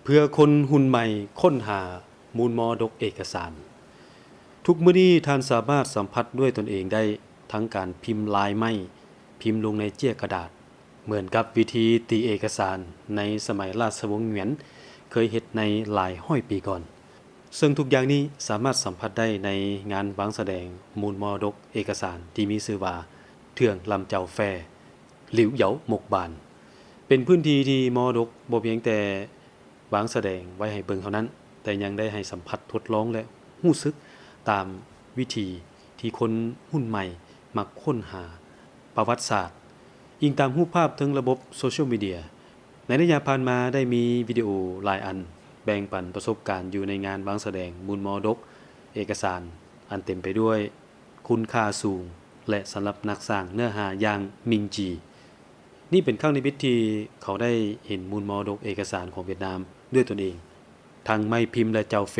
ເພື່ອຄົນຮຸ່ນໃໝ່ຄົ້ນຫາມູນມໍລະດົກເອກະສານ. ທຸກມື້ນີ້ທ່ານສາມາດສຳຜັດດ້ວຍຕົນເອງໄດ້ ທັງການພິມລາຍໄມ້, ພິມລົງໃນເຈ້ຍກະດາດ, ເໝືອນກັບວິທີຕີເອກະສານໃນສະໄໝລາຊະວົງຫງວຽນເຄີຍເຮັດໃນຫຼາຍຮ້ອຍປີກ່ອນ. ເຊິ່ງທຸກຢ່າງນີ້ສາມາດສຳຜັດໄດ້ໃນງານວາງສະແດງມູນມໍລະດົກເອກະສານທີ່ມີຊື່ວ່າ ເຖື່ອງລຳເຈົ້າແຟ ຫຼິວເຢາມົກບານ ເປັນພື້ນທີ່ທີ່ມໍລະດົກບໍ່ພຽງແຕ່ວາງສະແດງໄວ້ໃຫ້ເບິ່ງເທົ່ານັ້ນ, ແຕ່ຍັງໄດ້ໃຫ້ສຳຜັດ, ທົດລອງ ແລະ ຮູ້ສຶກຕາມວິທີທີ່ຄົນຮຸ່ນໃໝ່ມັກຄົ້ນຫາປະຫວັດສາດ. ອີງຕາມຮູບພາບເທິງລະບົບໂຊຊຽວມີເດຍ, ໃນໄລຍະຜ່ານມາໄດ້ມີວິດີໂອຫຼາຍອັນແບ່ງປັນປະສົບການຢູ່ໃນງານວາງສະແດງມູນມໍລະດົກເອກະສານອັນເຕັມໄປດ້ວຍຄຸນຄ່າສູງ ແລະ ສຳລັບນັກສ້າງເນື້ອຫາຢ່າງມິງຈີ. ນີ້ເປັນຄັ້ງນິມິດທີ່ເຂົາໄດ້ເຫັນມູນມໍລະດົກເອກະສານຂອງຫວຽດນາມດ້ວຍຕົນເອງ, ທັງໄມ້ພິມ ແລະ ເຈົ້າເຟ.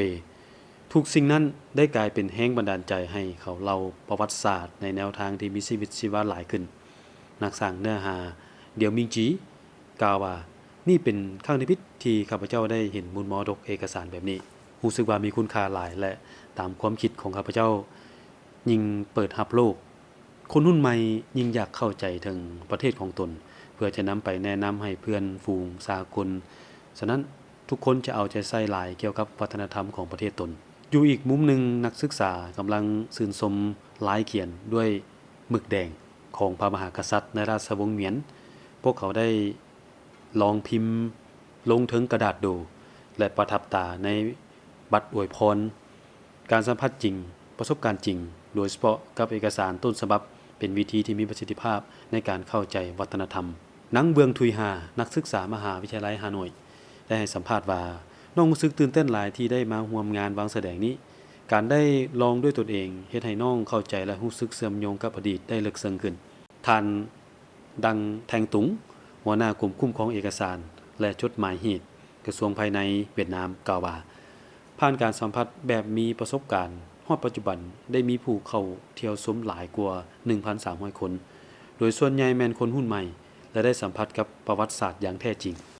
ທຸກສິ່ງນັ້ນໄດ້ກາຍເປັນແຮງບັນດານໃຈໃຫ້ເຂົາເລົ່າປະຫວັດສາດໃນແນວທາງທີ່ມີຊີວິດຊີວາຫຼາຍຂຶ້ນ. ນັກສ້າງເນື້ອຫາ ດຽວມິງຈີ ກ່າວວ່າ, ນີ້ເປັນຄັ້ງນິມິດທີ່ຂ້າພະເຈົ້າໄດ້ເຫັນມູນມໍລະດົກເອກະສານແບບນີ້. ຮູ້ສຶກວ່າມີຄຸນຄ່າຫຼາຍ ແລະ ຕາມຄວາມຄິດຂອງຂ້າພະເຈົ້າ, ຍິ່ງເປີດຮັບໂລກ, ຄົນຮຸ່ນໃໝ່ຍິ່ງຢາກເຂົ້າໃຈເຖິງປະເທດຂອງຕົນ ເພື່ອຈະນຳໄປແນະນຳໃຫ້ເພື່ອນຝູງສາກົນ. ສະນັ້ນ, ທຸກຄົນຈະເອົາໃຈໃສ່ຫຼາຍກ່ຽວກັບວັດທະນະທຳຂອງປະເທດຕົນ. ຢູ່ອີກມຸມໜຶ່ງ, ນັກສຶກສາກຳລັງຊື່ນຊົມລາຍຂຽນດ້ວຍໝຶກແດງຂອງພະມະຫາກະສັດໃນລາຊະວົງຫງວຽນ. ພວກເຂົາໄດ້ລອງພິມລົງເທິງກະດາດໂດ ແລະ ປະທັບຕາໃນບັດອວຍພອນ. ການສຳຜັດຈິງ, ປະສົບການຈິງ, ໂດຍສະເພາະກັບເອກະສານຕົ້ນສະບັບ, ເປັນວິທີທີ່ມີປະສິດທິພາບໃນການເຂົ້າໃຈວັດທະນະທຳ. ນາງ ເບືອງ ທຸຍຮາ, ນັກສຶກສາມະຫາວິທະຍາໄລຮ່າໂນ້ຍ ໄດ້ໃຫ້ສຳພາດວ່າ, ນ້ອງຮູ້ສຶກຕື່ນເຕັ້ນຫຼາຍທີ່ໄດ້ມາຮ່ວມງານວາງສະແດງນີ້. ການໄດ້ລອງດ້ວຍຕົນເອງເຮັດໃຫ້ນ້ອງເຂົ້າໃຈ ແລະ ຮູ້ສຶກເຊື່ອມໂຍງກັບອະດີດໄດ້ເລິກເຊິ່ງຂຶ້ນ. ທ່ານ ດັງ ແທງຕຸງ, ຫົວໜ້າກົມຄຸ້ມຄອງເອກະສານ ແລະ ຈົດໝາຍເຫດ ກະຊວງພາຍໃນຫວຽດນາມ ກ່າວວ່າ, ຜ່ານການສຳຜັດແບບມີປະສົບການ, ຮອດປັດຈຸບັນໄດ້ມີຜູ້ເຂົ້າທ່ຽວຊົມຫຼາຍກວ່າໜຶ່ງພັນສາມຮ້ອຍຄົນ, ໂດຍສ່ວນໃຫຍ່ແມ່ນຄົນຮຸ່ນໃໝ່ ແລະ ໄດ້ສຳຜັດກັບປະຫວັດສາດຢ່າງແທ້ຈິງ.